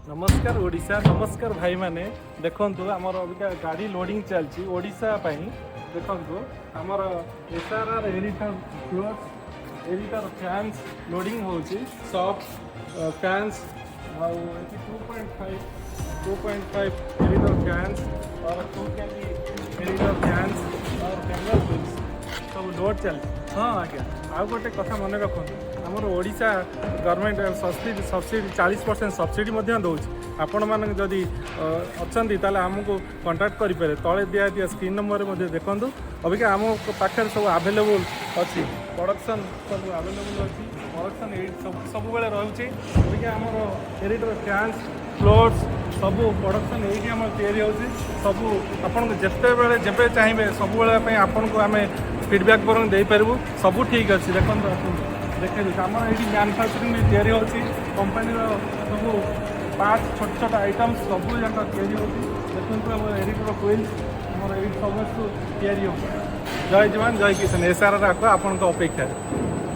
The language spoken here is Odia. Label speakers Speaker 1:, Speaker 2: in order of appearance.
Speaker 1: ନମସ୍କାର ଓଡ଼ିଶା, ନମସ୍କାର ଭାଇମାନେ। ଦେଖନ୍ତୁ, ଆମର ଅବିକା ଗାଡ଼ି ଲୋଡ଼ିଂ ଚାଲିଛି ଓଡ଼ିଶା ପାଇଁ। ଦେଖନ୍ତୁ, ଆମର SRR aerator floats, aerator fans loading ହେଉଛି, ସଫ୍ଟ ଫ୍ୟାନ୍ସ। ଆଉ ଏଠି 2.5, 2.5 aerator fans और 2 KG aerator fans और ବେଙ୍ଗଲ ହୁଇଲ୍ସ ସବୁ ଲୋଡ୍ ଚାଲିଛି। ହଁ ଆଜ୍ଞା, ଆଉ ଗୋଟେ କଥା ମନେ ରଖନ୍ତୁ, ଆମର ଓଡ଼ିଶା ଗଭର୍ଣ୍ଣମେଣ୍ଟ ସବସିଡ଼ି 40% ସବସିଡ଼ି ମଧ୍ୟ ଦେଉଛି। ଆପଣମାନେ ଯଦି ଅଛନ୍ତି, ତାହେଲେ ଆମକୁ କଣ୍ଟାକ୍ଟ କରିପାରିବେ। ତଳେ ଦିଆଯାଇଥିବା ସ୍କ୍ରିନ୍ ନମ୍ବରରେ ମଧ୍ୟ ଦେଖନ୍ତୁ। ଅବିକା ଆମ ପାଖରେ ସବୁ ଆଭେଲେବୁଲ୍ ଅଛି, ପ୍ରଡ଼କ୍ସନ୍ ସବୁ ଆଭେଲେବୁଲ୍ ଅଛି। ପ୍ରଡ଼କ୍ସନ୍ ଏଇଠି ସବୁ ସବୁବେଳେ ରହୁଛି। ଅବିକା ଆମର ଏରିଟର ଫ୍ୟାନ୍ସ, ଫ୍ଲୋଟ୍ସ ସବୁ ପ୍ରଡ଼କ୍ସନ୍ ଏଇଠି ଆମର ତିଆରି ହେଉଛି ସବୁ। ଆପଣଙ୍କୁ ଯେତେବେଳେ ଯେବେ ଚାହିଁବେ, ସବୁବେଳେ ପାଇଁ ଆପଣଙ୍କୁ ଆମେ ଫିଡ଼ବ୍ୟାକ୍ ବରଂ ଦେଇପାରିବୁ। ସବୁ ଠିକ୍ ଅଛି। ଦେଖନ୍ତୁ, ଆସନ୍ତୁ, ଦେଖେଇ ଦେଉଛି। ଆମର ଏଇଠି ମ୍ୟାନୁଫ୍ୟାକ୍ଚରିଂ ବି ତିଆରି ହେଉଛି। କମ୍ପାନୀର ସବୁ ପାର୍ଟ, ଛୋଟ ଛୋଟ ଆଇଟମ୍ସ ସବୁ ଯାକ ତିଆରି ହେଉଛି। ଦେଖନ୍ତୁ, ଆମର ଏରିଟର ହୁଇଲ୍ସ ଆମର ଏଇଠି ସମସ୍ତ ତିଆରି ହେଉଛି। ଜୟ ଯବାନ, ଜୟ କିଷାନ। ଏସ୍ଆର୍ଆର୍ ଆକ୍ୱା ଆପଣଙ୍କ ଅପେକ୍ଷାରେ।